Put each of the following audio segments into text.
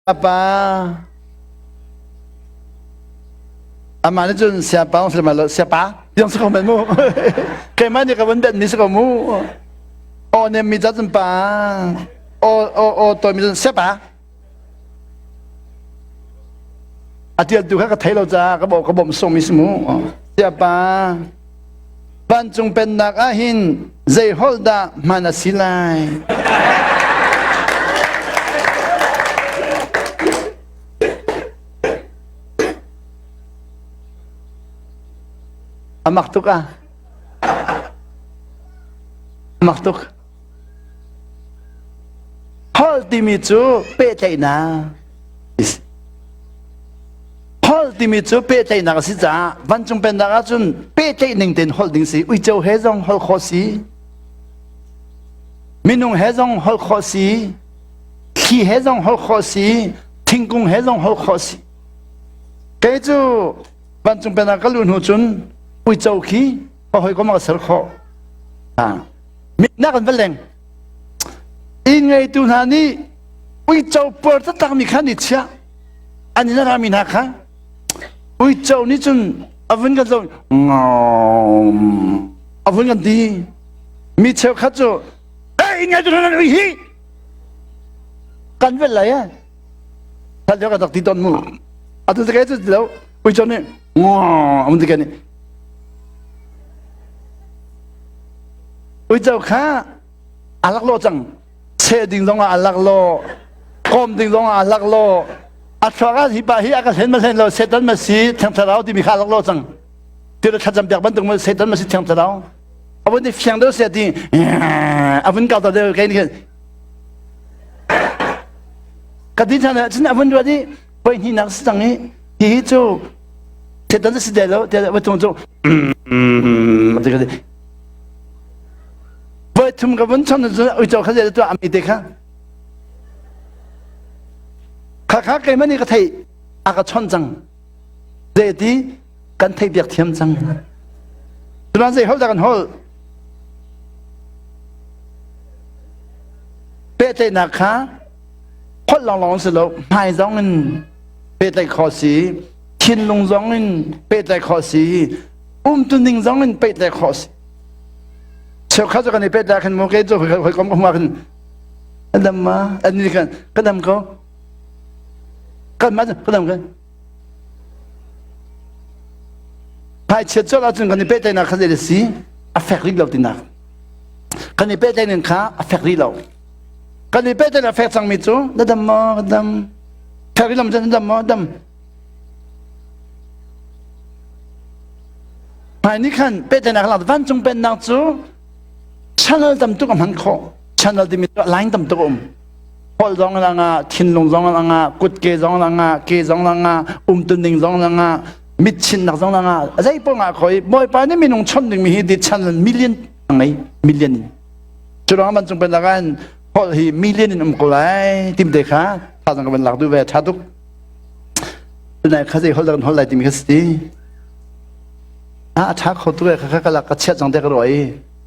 Pa amah nih cun siapa si lo siapa tiang si ko men mu keimah nih ka vun benh mi si ko mu aw nem mi ca cun pa aw aw aw tawi mi cun siapa a tial tu kha ka thei lo caah ka bawm ka bawm sung mi si mu siapa vancung pennak ah hin zei holh dah hman a si lai? A mak tuk ah. A mak tuk. Holh timi cu pehtlaihnak Holh timi cu pehtlaihnak a si caah vancung pennak ahcun pehtlaih ning tein holh ding si. Uico he zong holh khawh si. Minung he zong holh khawh si. Thli he zong holh khawh si. Thingkung he zong holh khawh si. Kei cu vancung pennak ka luh hnu cun uico khi ka hawikom ah ka ser khawh. Minak an va leng. Inn ngeitu hna nih uico puar taktakmi kha an i chiah. An inn a rami hna kha uico nih cun a vun kan zoh a vun kan ti. Mi cheukhat cu ei inn ngeitu hna nan ui hi kan vel lai eh. Hlan lio kan rak ti tawn mu. Atu te kai cu lo uico nih a vun ti kan Uico kha a laklawh cang. Seh ding zongah a laklawh. Kawm ding zongah a laklawh. A thluak ah hi pa hi a ka hlen ma hlen lo Satan ma si Thiang Thlarau timi kha a laklawh cang. Ti le thlacam piak bantuk ma Satan ma si Thiang Thlarau. A vun i fiang deuh sia ti a vun kau ta deuh kai ni ka ti chan cun a vun ruat i poi hnih nak si cang i hi hi cu Satan si de lo tiah va tung cu voi thum ka vun chon cun uico kha zei tuah ami te kha kha kha keimah nih ka theih a ka chon cang zei ti kan theih piak thiam cang cuman zei hol dah kan hol pehtlaihnak kha holh lawnglawng si lo hmai zong in pehtlaih khawh si thinlung zong in pehtlaih khawh si umtuning zong in pehtlaih khawh si cheukhat cu kan i pehtlaih khin mu kei cu hawikom ka hmuh khin an dam ma an ni khan ka dam ko kan ma ka dam kan hmaichiat colh ahcun kan i pehtlaihnak kha zei si a fek rih lo tinak kan i pehtlaih ning kha a fek rih lo kan i pehtlaih a fek cangmi cu na dam maw ka dam fek rih lo na dam maw dam Hmai nih khan pehtlaihnak lak vancung pennak cu channel tam tuk a hman khawh. Channel timi cu line tam tuk a um. Holh zong lang ah, thinlung zong lang ah, kutke zong lang ah, ke zong lang ah, umtuning zong lang ah, mitchinnak zong lang ah, zei paoh ngah khoi. Bawipa nih minung chawnh dingmi hi di channel million a ngei, million in. Cu ruangah vancung pennak ah hin holh hi million in um ko lai tim te kha thazaang ka van lak duh ve tha tuk. Tunai kha zei holh dah kan holh lai timi kha si ti. A ṭha kho tuk e kha ka lak ka chiat cang te ka ruah i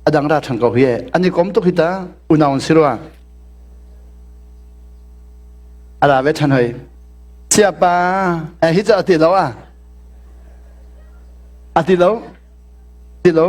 a dang ra ṭhan ko hi e. An i kom tuk hi ta unau an si rua. A ra ve ṭhan hoi. Siapa eh hi cu a ti lo ah. A ti lo. Ti lo.